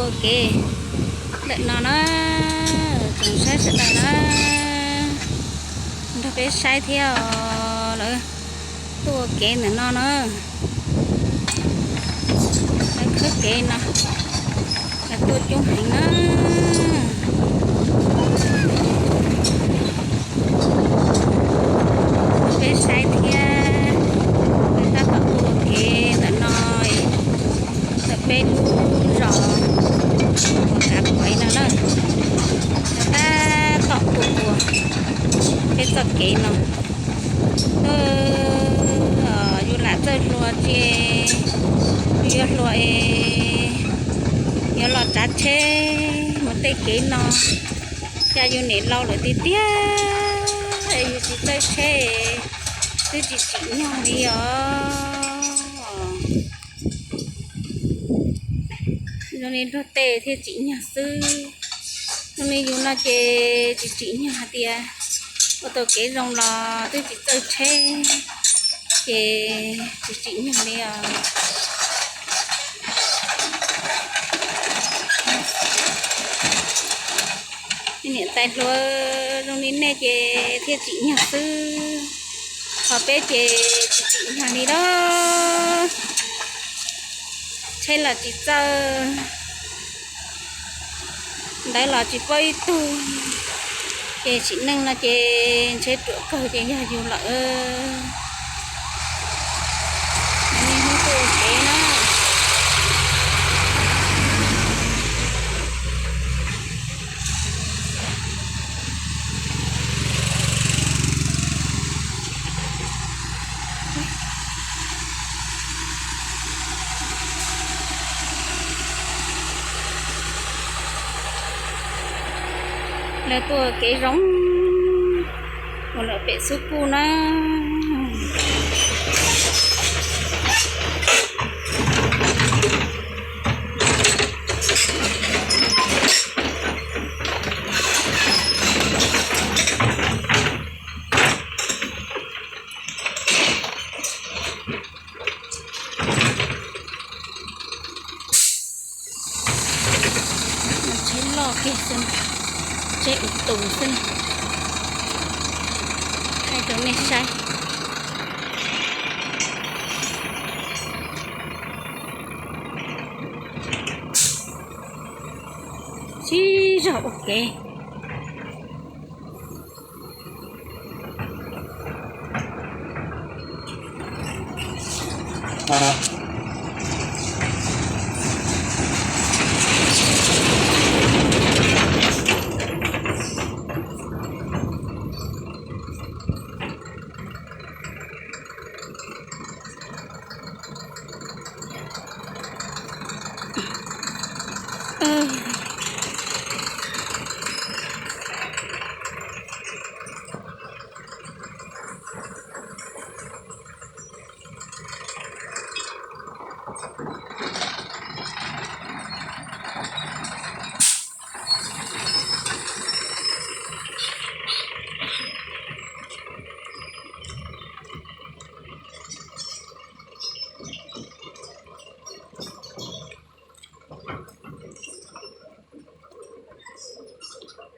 Ua kev ntawm no na, tsoom saib sawv daws na, nrog peb saib thiab os. Lawv tuaj ua kev ntawm no na, lawv khawb kev no, lawv tuaj coob heev na. Peb saib thiab, peb tab tom tuaj ua kev ntawm no, ntawm peb lub zos uas kav pais no na, tab tom tuaj ua peb txoj kev no. Yus lam txawj hluas tsis, yus yuav hluas es yuav los tsav tsheb mus tej kev no, cas yus niam laus lawm tiag tiag, yus tsis txawj tsheb twb tsis tsim nyog li os. Zoo li luag tej thiaj tsim nyog xwb, zoo li yus no ces tsis tsim nyog hais tias ua tau kev zoo los twb tsis txawj tsheb ces tsis tsim nyog li os. Niam tais hluas zoo li nej ces thiaj tsim nyog xwb, ho peb ces tsis tsim nyog li lawm. Tsheb los tsis txawj, ntawv los tsis paub ib tug, ces tsim neej no ces ntshe ruam kawg ces yog yus lawm. Niaj hnub tuaj ua kev na. Lawv tuaj kev zoo mus lawm pem xub kuj na. Tsheb loj kiag xwb, tsheb ua tus xwb, thaij rau nej saib. Sib zog ua kev.